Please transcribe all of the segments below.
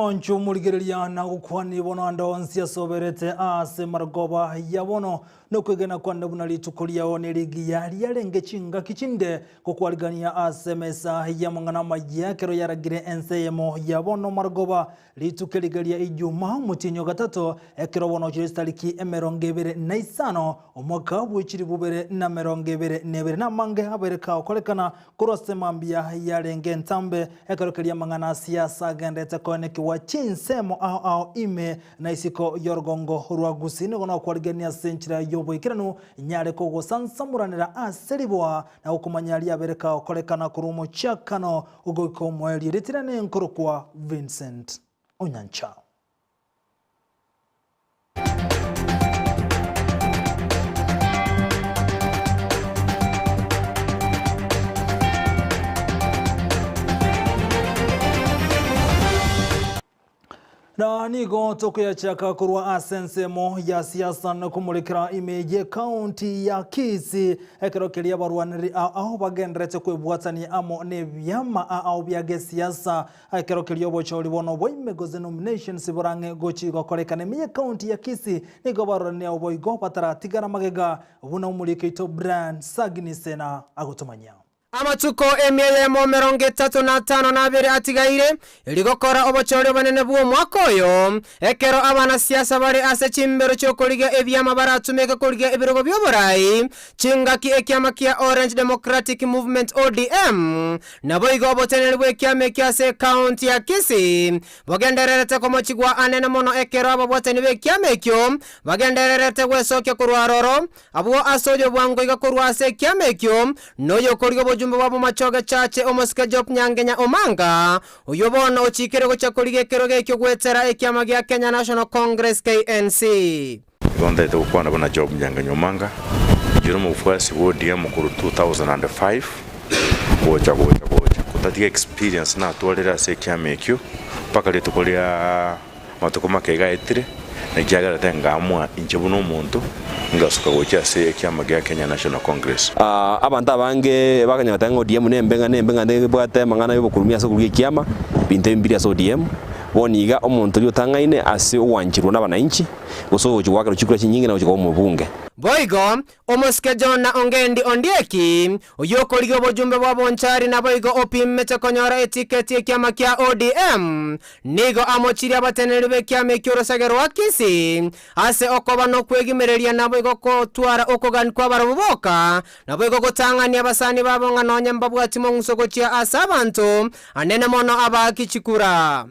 Omwancho omorigereria na gokwania bono ande onsi asoberete ase marogoba ya bono, nokwegena kwane buna rituko riao nerigiya riarenge chingaki chinde gokwarigania ase emesa y'amang'ana amaya ekero yaragire ense eyemo ya bono marogoba Rituko eriga ria Ijuma, omotienyi o gatato, ekero bono chire chitariki 25, omwaka bwe chilifu bibere na 22, namange abeire kagokorekana korwa ase mambia yarenge entambe, ekero keria amang'ana a siasa agenderete koenekigwa chinsemo ao ao ime na isiko y'orogongo rwa Gusii. Nigo nokwarigania ase enchera y'oboikeranu nyare kogosansamoranera ase riboa na gokomanya riabeire kagokorekana korwa omochakano Goika omoerio ritirane nkorokwa Vincent Onyancha. Na nigo tokoyachaka korwa ase ensemo ya siasa na komorekera ime y'ekaunti ya Kisii ekero keria abarwaneri ao bagenderete kwebwatania amo nebiama ao bia gesiasa ekero keria obochori bono bwa ime gose nominations borang'e gochi gokorekana ime y'ekaunti ya Kisii nigo abarwaneri abo boigo bataratigara magega buna omoriki oito Brian Sagini Sena agotomanyia. Amatuko emia eyemo 35 na abere atigaire erio gokora obochori obonene bw'omwaka oyo, ekero abanasiasa bare ase chimbero chi'okorigia ebiama baratumeke korigia ebirogo bi'oborai, chingaki ekiama kia Orange Democratic Movement, ODM, naboigo oboteneneri bw'ekiama ekio ase ekaunti ya Kisii bogendererete komochigwa anene mono ekero ababwatani b'ekiama ekio bagendererete gwesokia korwa aroro Abwo ase oyo bwango iga korwa ase ekiama ekio, noyokorigia obojumbe bwa bomachoge chache omosike Job Nyangenya Omanga, oyio bono ochiikire gochia korigia ekerogo ekio goetera ekiama gia Kenya National Congress, KNC. Igo ntaete gokwana buna Job Nyangenya Omanga, inche nomofuasi bwa ODM korwa 2005 gocha gocha gocha, kotatiga experience natwarire ase ekiama ekio mpaka rituko ria Amatuko make iga aetire, na ekiagerete ngaamua inche buna omonto, ngasuka gochia ase ekiama gia Kenya National Congress. Abanto abange bakanyora goteba ng'a ODM nembe ng'a nembe ng'a nebwate amang'ana y'obokurumia ase okoruga ekiama, binto ebi mbire ase ODM. Bono iga omonto oria otang'aine ase ogwancherwa n'abananchi, gose ogochia goakerwa chikura chinyinge na gochia koba omobunge. Boigo Omosike Jona Ongendi Ondieki, oyio okorigia obojumbe bwa Bonchari naboigo opimete konyora etiketi y'ekiama kia ODM, nigo amochirie abateneneri b'ekiama ekio orosage rwa Kisii ase okoba nokwegimereria naboigo gotwara okogani kw'abarabwo boka, naboigo gotang'ania abasani babo ng'a nonye mbabwati mong'uso gochia ase abanto anene mono abaaki chikura.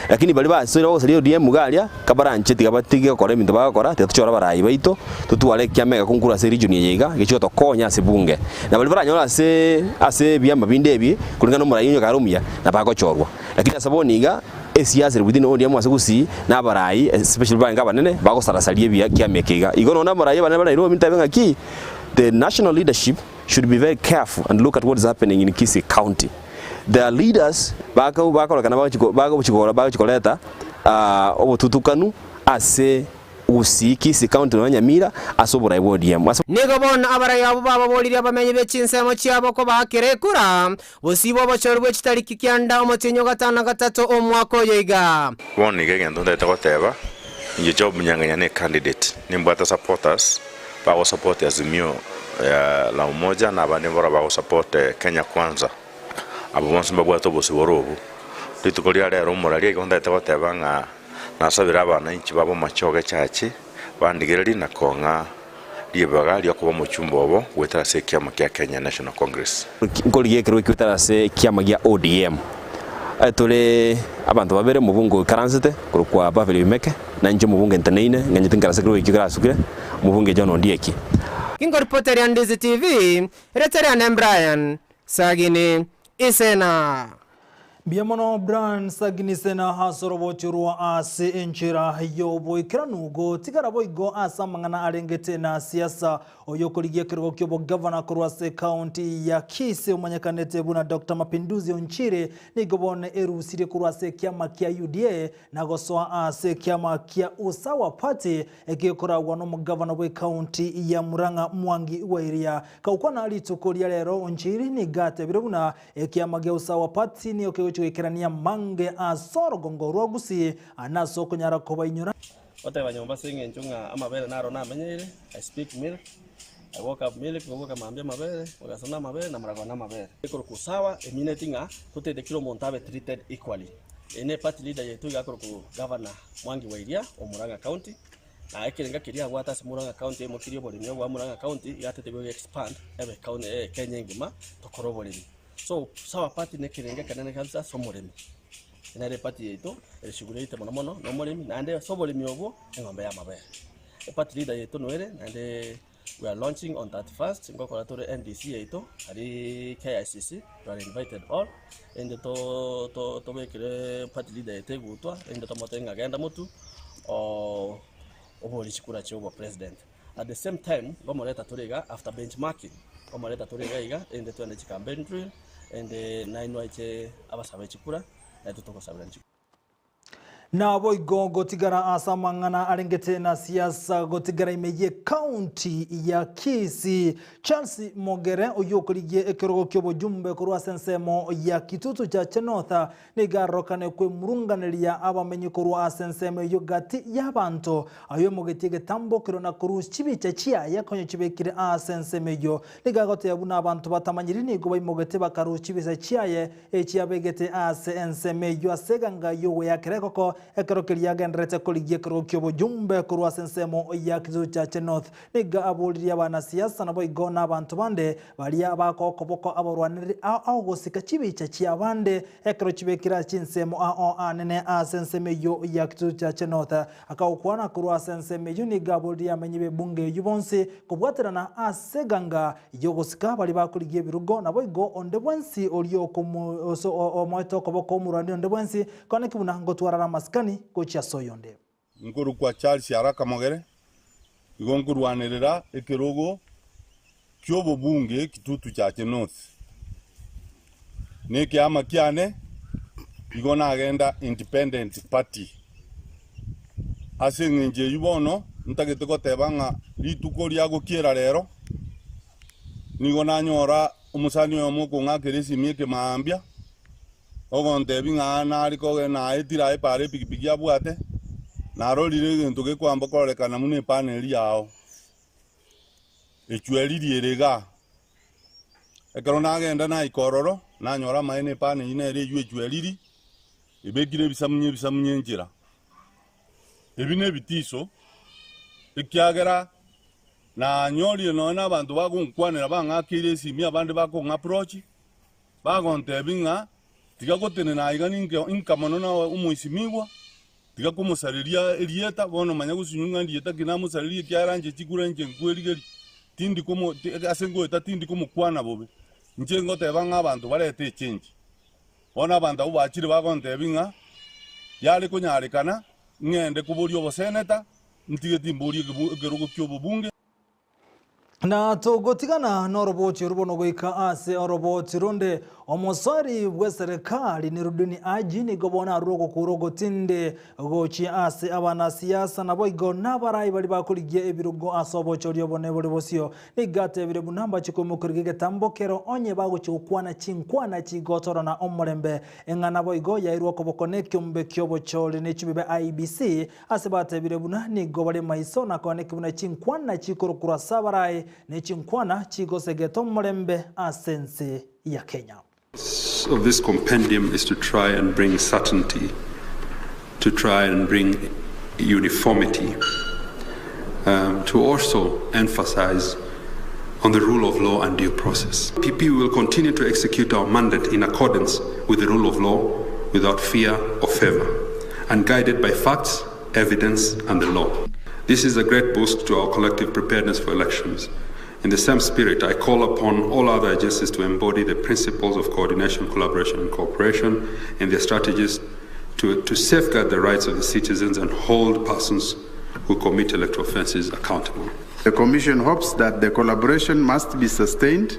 Lakini baria basoire bagosaria ODM iga aria, kabaranche tiga batige gokora ebinto bagokora, tiga tochore abarai baito, totware ekiama egekungu korwa ase region eye iga, gechie gotokonya ase bunge. Na baria baranyore ase ase ebiama binde ebi, koreng'ana na omorai onye kare omuya, nabagochorwa. Lakini ase bono iga, esiasa ere within ODM ase gusii, na abarai especially barenge abanene, bagosarasaria ebia ekiama eke iga. Igo nonye na abarai abanene bare Nairobi ntabe ng'aki, the national leadership should be very careful and look at what is happening in Kisii county. Their leaders bakorekana bagochi koreta obotutukanu ase Gusii, Kisii county nonya Nyamira ase oborai bwa ODM. Nigo bono abarai abwo bababoririe abamenyi be chinsemo chiabo kobaakera ekura, bosio bw'obochori bwe chitariki kianda omotienyi o gatano na gatato omwaka oyo iga. Bono iga egento ntagete goteba, inche Job Nyang'enya ne candidate, nimbwate supporters bagosupport Azimio la Umoja na abande mboro bagosupport Kenya Kwanza. Abwo bonsi mbabwate obosibore obwo. Rituko ria rero omoraria igo ntagete goteba ng'a nasabire abananchi babo machoge chache bandigererie na kong'a ribaga riokoba omochumba obo goetera ase ekiama kia Kenya National Congress. Nkorigia ekerogo ekio goetera ase ekiama gia ODM. Tore abanto babere omobunge oikaransete korokwa Beverly Oimeke, na inche omobunge nteneine ng'anyete nkarase ekerogo ekio kerasukire, omobunge John Ondieki. Ingoripoteria Ndizi TV, Erieta riane Brian Sagini Isena. Mbuya mono Brian Sagini Sena ase orobochio rwa ase enchera y'oboikeranu gotigara boigo ase amang'ana arengete na siasa oyokorigia ekerogo ki'obogavana korwa ase ekaunti ya Kisii omanyekanete buna Doctor Mapinduzi Onchiri nigo bono erusirie korwa ase ekiama kia UDA na gosoa ase ekiama kia Usawa Party egekoragwa nomogavana bw'ekaunti ya Murang'a Mwangi wa Iria. Kagokwana rituko ria rero Onchiri nigo atebire buna ekiama gia Usawa Party nigo kegochia. chigochi goikerania amange ase orogongo rwa Gusii na ase okonyara kobainyora. Goteba nyomba ase eng'encho ng'a amabere naro namenyeire, I speak milk, I woke up milk, nkoboka mambia amabere, mogaso na amabere na maragoba na amabere. Ekorokwa usawa emineti ng'a totete kera omonto abe treated equally. Eye ne party leader yaito iga akorokwa Governor Mwangi wa Iria o Murang'a County, na ekerenga keria abwate ase Murang'a County aimokirie oboremi obwa Murang'a County iga atete goika expand ebe county Kenya engima tokore oboremi. So Usawa party ne ekerenga ekenene kabisa ase omoremi. Nere eparty yaito ereshughuliete mono mono na omoremi naende ase oboremi obwo eng'ombe y'amabere. Eparty leader yaito noere naende we are launching on 31st ngokora tore NDC yaito aria KICC you are invited all ende to to tobekere party leader yaito egutwa ende tomotebie ng'a genda motwe oborie chikura chia obo president. At the same time ngomoreta tore iga after benchmarking ngomoreta tore iga iga ende twende chicampaign trail ende nainwe aiche abasabe chikura naintwe togosabera chikura. Naboigo gotigara ase amang'ana arengete na siasa gotigara ime y'ecounty ya Kisii. Charles Mogere oyio okorigia ekerogo ki'obojumbe korwa ase ensemo ya Kitutu Chache North Nigo arorokane kwemurunganeria abamenyi korwa ase ensemo eyio gati y'abanto. Ayio emogetie egetambokero na korusia chibicha chiaye konya chibekire ase ensemo eyio. Nigo agotebia buna abanto batamanyiri nigo baimogetie bakarusia chibisa chiaye echi abegete ase ensemo eyio ase eganga y'ogoyakera ekoko ekero keria agendererete korigia ekerogo ki'obojumbe korwa ase ensemo ya Kisumu Chache North. Nigo aboririe abanasiasa naboigo nabanto bande Baria bakoa okoboko abarwanereri ao ao gosika chibicha chi'abande, ekero chibekire ase chinsemo ao anene ase ensemo eyio ya Kitutu North. Akagokwana korwa ase ensemo eyio nigo aboririe amenyi b'ebunge eyio bonsi kobwaterana ase eganga y'ogosika baria bakorigia ebirugo, naboigo onde bwensi oria omoete okoboko omorwaneri onde bwensi, koneki buna ngotwarare amasikani gochia ase oyonde. Nkorokwa Charles Araka Mogere, igo nkorwanerera ekerogo ki'obobunge Kitutu Chache North. Na ekeama kiane igo nagenda Independent Party. Ase eng'encho eyio bono ntagete goteba ng'a rituko ria gokiera rero, nigo nanyora omosani oyomo okong'akera esimi ekemaambia, Ogontebia ng'a nare kogenda naetire aye epaara epigipigi abwate, narorire egento gekwamba kororekana buna epaneli yao, echweriri ere igaa. Ekero nagenda naika ororo, nanyora amaene epaneli nere eywo echweriri, ebekire ebisamunye ebisamunye enchera. Ebi nebitiso, ekiagera nanyorire nonya na abanto bagonkwanera bang'akeire esimi abande bakong'approach, Bagontebia ng'a tiga gotenena aiga ninke inka mono na omoisimigwa, tiga komosareria erieta, bono manya gosinywa ng'a ndieta ki namosarerie ekiagera inche chikura inche nkwerigeria, tindi komo ase ngoeta tindi komokwana bobe. Inche ngoteba ng'a abanto barete echenji. Bono abanto abwo bachire bagontebia ng'a yare konyarekana ng'ende koboria oboseneta, ntige timboria ekerogo ki'obobunge. Na togotigana noroboti orwo bono goika ase oroboti ronde. Omosori bw'eserekari Nurudini Haji nigo bono arure ogokura ogotindi gochia ase abanasiasa naboigo nabarai baria bakorigia ebirogo ase obochori obonene bore bosio. Nigo atebire buna mbache koimokereria egetambo kero onye bagochia gokwana chinkwana chigotorana omorembe. Eng'ana boigo yairwe okoboko nekiombe kiobochori nechibibe IEBC Ase batebire buna nigo bare maiso na koaneki buna chinkwana chikorokorwa ase abarai, ne chinkwana chigosegeta omorembe ase ense ya Kenya. Of this compendium is to try and bring certainty, to try and bring uniformity, um, to also emphasize on the rule of law and due process. PP will continue to execute our mandate in accordance with the rule of law without fear or favor and guided by facts, evidence, and the law. This is a great boost to our collective preparedness for elections. In the same spirit, I call upon all other agencies to embody the principles of coordination, collaboration, and cooperation in their strategies to, to safeguard the rights of the citizens and hold persons who commit electoral offences accountable. The Commission hopes that the collaboration must be sustained.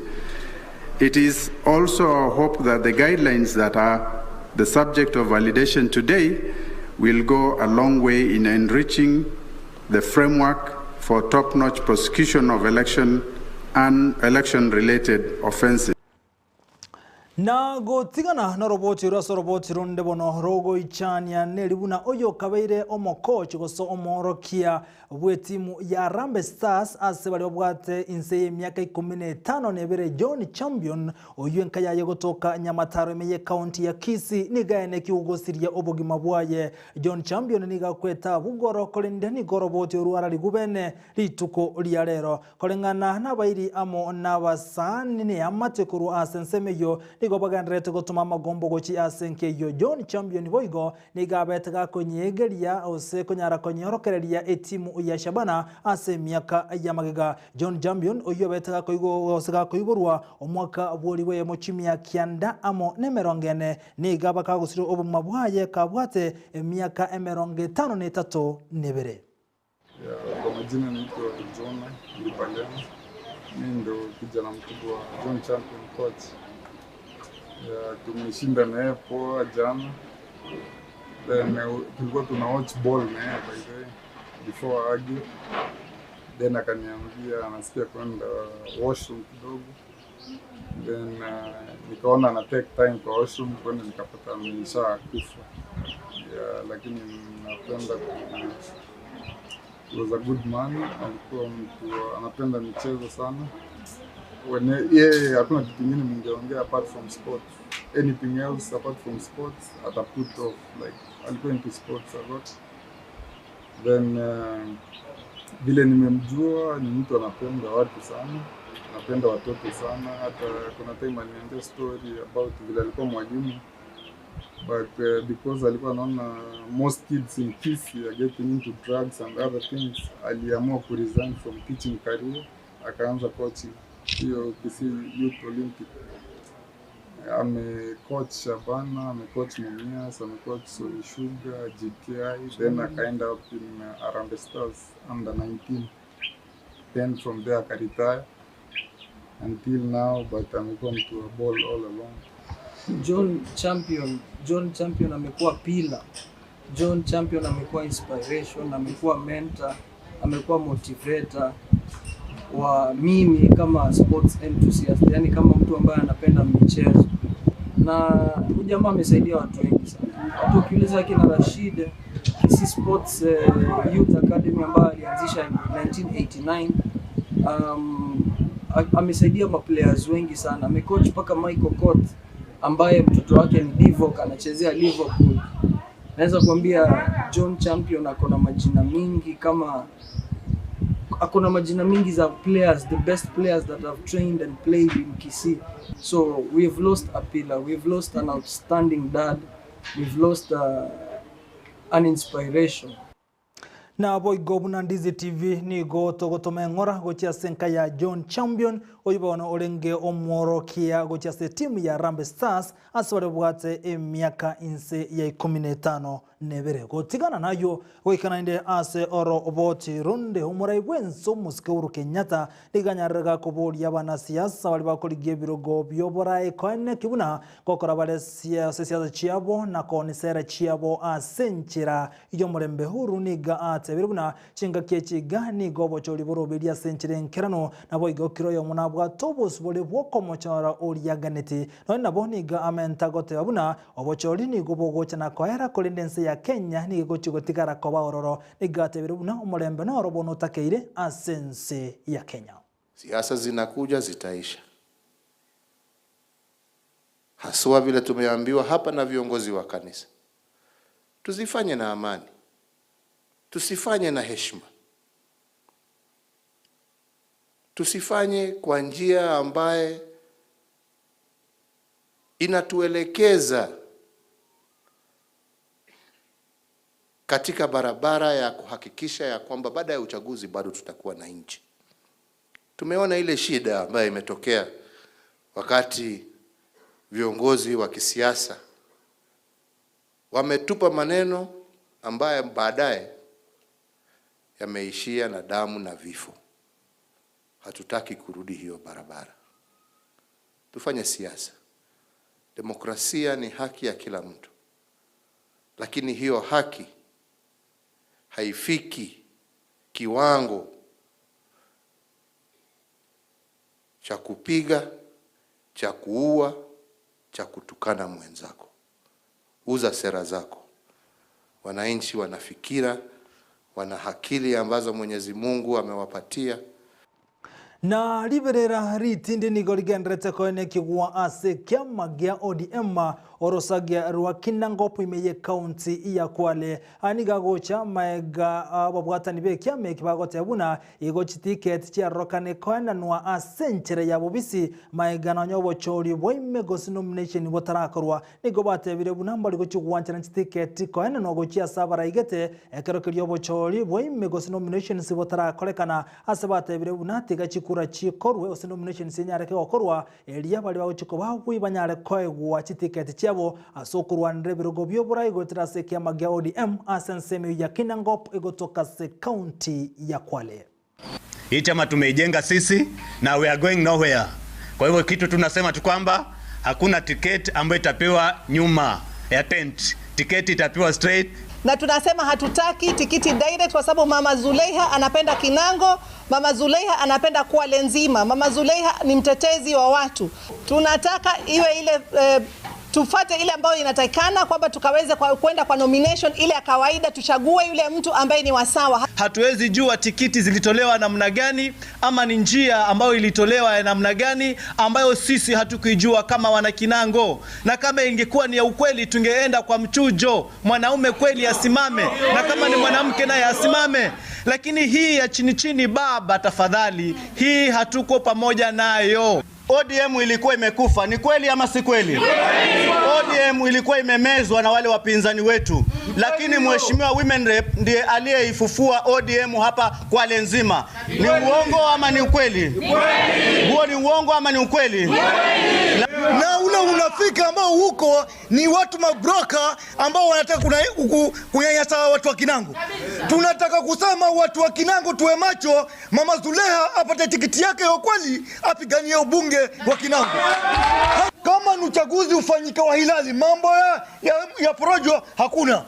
It is also our hope that the guidelines that are the subject of validation today will go a long way in enriching the framework for top-notch prosecution of election and election-related offenses. Na gotigana noroboti oro ase oroboti ronde bono rogoichania neri buna oyokabeire omokochi gose omoorokia bw'etimu ya Harambee Stars ase baria babwate inse y'emiaka ikomi na etano na ebere John Champion oyio enka yaye gotoka Nyamataro ime y'ekaunti ya Kisii nigo aeneki gosiria obogima bwaye. John Champion nigo akwete abwo igoro korende nigo oroboti orwo ararigwe bene rituko ria rero. Koreng'ana nabairi amo nabasani neamate korwa ase ensemo eyio, nigo bagendererete gotoma amagombo gochia ase enka eyio. John Champion boigo nigo abete gakonyegeria gose konyara konyeorokereria etimu ya Shabana ase emiaka ya magega. John Champion oyio obete gakoigwa gose gakoiborwa omwaka bw'oribo eyemo chimia kianda amo nemerongo ene, nigo abakagosire obogima bwaye kabwate emiaka emerongo etano na etato nebere. Kwa majina naitwa Jonah Ndipalema, mimi ndo kijana mkubwa wa John Champion coach. Yeah, tumeshinda na yeye poa jana. Then tulikuwa tuna watch ball na yeye by the way before age. Then akaniambia anasikia kwenda washroom kidogo. Then nikaona ana take time kwa washroom kwenda nikapata amesha kufa. Yeah, lakini napenda ku he was a good man, alikuwa mtu anapenda michezo sana. When yeye hakuna kitu kingine mungeongea apart from sports. Anything else apart from sports ata put off like alikuwa into sports a lot. Then vile nimemjua ni mtu anapenda watu sana, anapenda watoto sana. Hata kuna time aliniambia story about vile alikuwa mwalimu but because alikuwa anaona most kids in Kisii are getting into drugs and other things, aliamua ku resign from teaching career akaanza coaching hiyo Kisii Youth Olympic. Amecoach Shabana, amecoach Mumias, amecoach Sony Sugar, GTI, then akaenda up in Harambee Stars under 19. Then from there akaretire until now, but amekuwa mtu wa ball all along. John Champion, John Champion amekuwa pillar. John Champion amekuwa inspiration, amekuwa mentor, amekuwa motivator wa mimi kama sports enthusiast, yani kama mtu ambaye anapenda michezo. Na huyu jamaa amesaidia watu wengi sana. Watu ukiuliza akina Rashid, Kisii Sports Youth Academy ambayo alianzisha in 1989 amesaidia maplayers wengi sana. Amecoach mpaka Michael Okoth ambaye mtoto wake ni Divock anachezea Liverpool. Naweza kuambia John Champion ako na majina mingi kama ako na majina mingi za players, the best players that have trained and played in Kisii. So we've lost a pillar, we've lost an outstanding dad, we've lost an inspiration. Nabo igo buna Ndizi TV nigo togotoma eng'ora gochia ase enka ya John Champion oyo bono orenge omworokia gochia ase etimu ya Harambee Stars ase baria babwate emiaka inse ya 12. Gotigana nayo goika naende ase oroboti ronde omorai bwense omosike Uhuru Kenyatta nigo anyarire gakoboria abanasiasa baria bakorigia ebirogo bioborae koeneki buna gokora bare ase siasa chiabo na konisera chiabo ase enchera y'omorembe. Uhuru niga atebire buna chingaki echiga nigo obochori boroberia ase enchera enkerano nabo igo kiro oyomo nabwate obosibore bwokomochora oriaganeti. Nonye nabo niga amenta goteba buna obochori nigo bogocha na koera korende ense ya Kenya nigo egochi gotigara koba ororo. Niga atebire buna omorembe noro bono otakeire ase ense ya Kenya. Siasa zinakuja zitaisha, haswa vile tumeambiwa hapa na viongozi wa kanisa, tuzifanye na amani, tusifanye na heshima, tusifanye kwa njia ambaye inatuelekeza katika barabara ya kuhakikisha ya kwamba baada ya uchaguzi bado tutakuwa na nchi. Tumeona ile shida ambayo imetokea wakati viongozi wa kisiasa wametupa maneno ambayo baadaye yameishia na damu na vifo. Hatutaki kurudi hiyo barabara. Tufanye siasa. Demokrasia ni haki ya kila mtu, lakini hiyo haki haifiki kiwango cha kupiga, cha kuua, cha kutukana mwenzako. Uza sera zako. Wananchi wana fikira, wana akili ambazo Mwenyezi Mungu amewapatia. Na riberera ritindi nigo rigenderete koenekigwa ase ekiama gia ODM orosagia rwa Kinangop ime ye county ya Kwale. Aya nigo agocha maega ababwatani b'ekiama eki bagoteba buna igo chitiketi chiarorokane koenanwa ase enchera ya bobisi maega nonya obochori bwa ime gose nomination botarakorwa. Nigo batebire buna mbari gochia gwanchana chitiketi koenanwa gochia ase abaraigete ekero keria obochori bwa ime gose nominations botarakorekana Ase batebire buna tiga chikura chikorwe gose nominations enyareke gokorwa, erio baria bagochia koba abui banyare koegwa chitiketi chiabo ase okorwanera ebirogo bi'oborai goetera ase ekiama gia ODM ase ensemo eyio ya Kinangop egotoka ase county ya Kwale. Hii chama tumeijenga sisi na we are going nowhere. Kwa hivyo kitu tunasema tu kwamba hakuna tiketi ambayo itapewa nyuma ya tent. Tiketi itapewa straight. Na tunasema hatutaki tikiti direct kwa sababu Mama Zuleiha anapenda Kinango, Mama Zuleiha anapenda Kwale nzima, Mama Zuleiha ni mtetezi wa watu. Tunataka iwe ile tufate ile ambayo inatakikana kwamba tukaweze kwenda kwa nomination ile ya kawaida, tuchague yule mtu ambaye ni wasawa. Hatuwezi jua tikiti zilitolewa namna gani ama ni njia ambayo ilitolewa ya namna gani ambayo sisi hatukuijua kama wanakinango, na kama ingekuwa ni ya ukweli tungeenda kwa mchujo, mwanaume kweli asimame na kama ni mwanamke naye asimame, lakini hii ya chini chini, baba tafadhali, hii hatuko pamoja nayo. ODM ilikuwa imekufa, ni kweli ama si kweli? ODM ilikuwa imemezwa na wale wapinzani wetu, lakini Mheshimiwa Women Rep ndiye aliyeifufua ODM hapa Kwale nzima. Ni uongo ama ni ukweli? Huo ni uongo ama ni ukweli? Na ule unafiki ambao uko ni watu mabroka ambao wanataka kunyanyasa watu wa Kinango. Tunataka kusema watu wa Kinango tuwe macho, Mama Zuleiha apate tikiti yake ya kweli, apiganie ubunge wa Kinango. Kama ni uchaguzi ufanyike wa hilali, mambo ya porojo hakuna.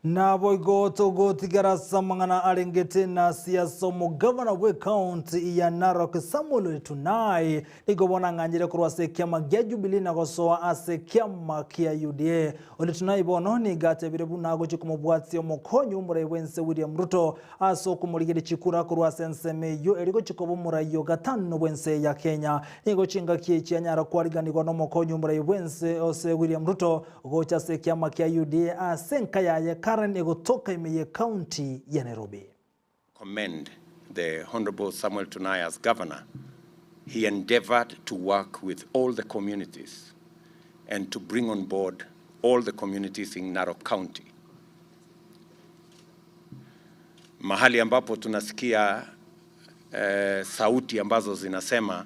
Naboigo togotigara ase amang'ana arengete na siasa omogavana bw'ecounty ya Narok Samuel Tunai nigo bono ang'anyire korwa ase ekiama gia Jubilee na gosoa ase ekiama kia UDA. Ole Tunai bono nigo atebire buna agochia komobwatia omokonyi bw'omorai bw'ense William Ruto ase okomorigeria chikura korwa ase ensemo eyio eri gochia koba omorai o gatano bw'ense ya Kenya. Nigo chingaki echi anyara kwariganigwa nomokonyi bw'omorai bw'ense ose William Ruto Gocha ase ekiama kia UDA ase enka yaye Karen egotoka ime ye county ya Nairobi. Commend the Honorable Samuel Tunai as governor, he endeavored to work with all the communities and to bring on board all the communities in Narok County. Mahali ambapo tunasikia eh, sauti ambazo zinasema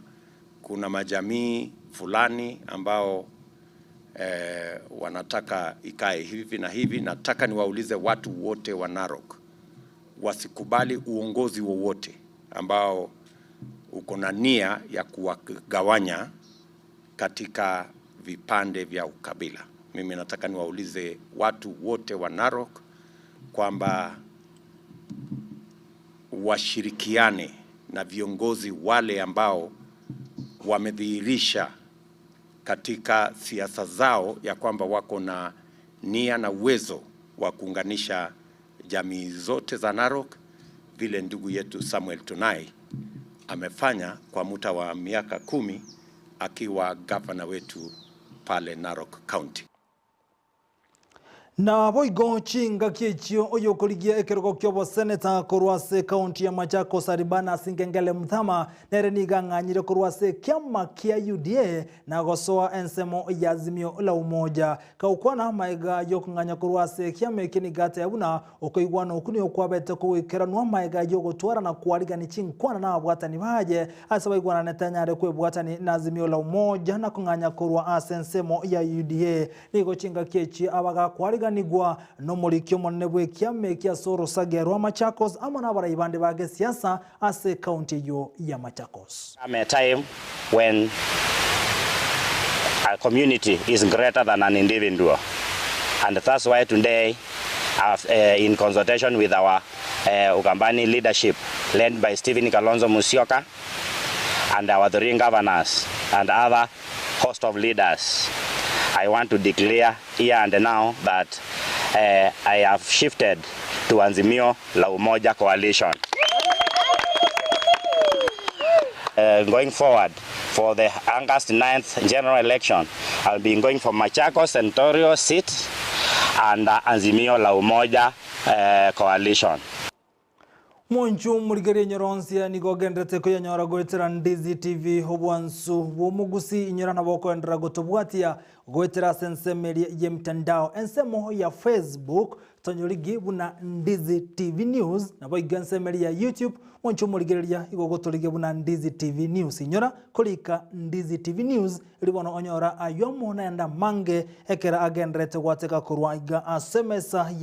kuna majamii fulani ambao eh, wanataka ikae hivi na hivi. Nataka niwaulize watu wote wa Narok wasikubali uongozi wowote ambao uko na nia ya kuwagawanya katika vipande vya ukabila. Mimi nataka niwaulize watu wote wa Narok kwamba washirikiane na viongozi wale ambao wamedhihirisha katika siasa zao ya kwamba wako na nia na uwezo wa kuunganisha jamii zote za Narok vile ndugu yetu Samuel Tunai amefanya kwa muda wa miaka 10 akiwa gavana wetu pale Narok County. Naboigo chingaki echio oyokorigia ekerogo ki'oboseneta korwa ase ekaunti ya Machakos Aribana Ngengele Muthama nere nigo ang'anyire korwa ase ekiama kia UDA na gosoa ensemo ya Azimio la Umoja. Kaukwana maega yokong'anya korwa ase ekiama eke nigo ateba buna okoigwana okwo nigo kwabete kogoikeranwa maega yogotwara na kwarigani chinkwana na ababwatani baye ase baigwananete anyare kwebwatani na Azimio la Umoja na kong'anya korwa ase ensemo ya UDA. Nigo chingaki echi abagakwariganigwa nomoriki omonene bw'ekiama eki ase orosage rwa Machakos amo nabarai bande ba gesiasa ase ekaunti eyio ya Machakos. Come a time when a community is greater than an individual and that's why today uh, in consultation with our uh, Ukambani leadership led by Stephen Kalonzo Musyoka and our three governors and other host of leaders. I want to declare here and now that I have shifted to Azimio La Umoja coalition. Going forward for the August 9th general election, I'll be going for Machakos senatorial seat and Azimio La Umoja coalition. Monchu murigerie nyoronsia nigo ogenderete koyanyora goetera Ndizi TV obwansu bw'omogusi inyora nabo okoenderera gotobwatia goetera ase ensemo eria y'emitandao ensemo ya Facebook Tonyorigi buna Ndizi TV News, naboigo ensemo eria ya YouTube, mwanche omorigereria igo ogotorigia buna Ndizi TV News. Inyora korika Ndizi TV News erio bono onyora aywo amo naende amange ekero agendererete gwateka korwa iga ase emesa ya.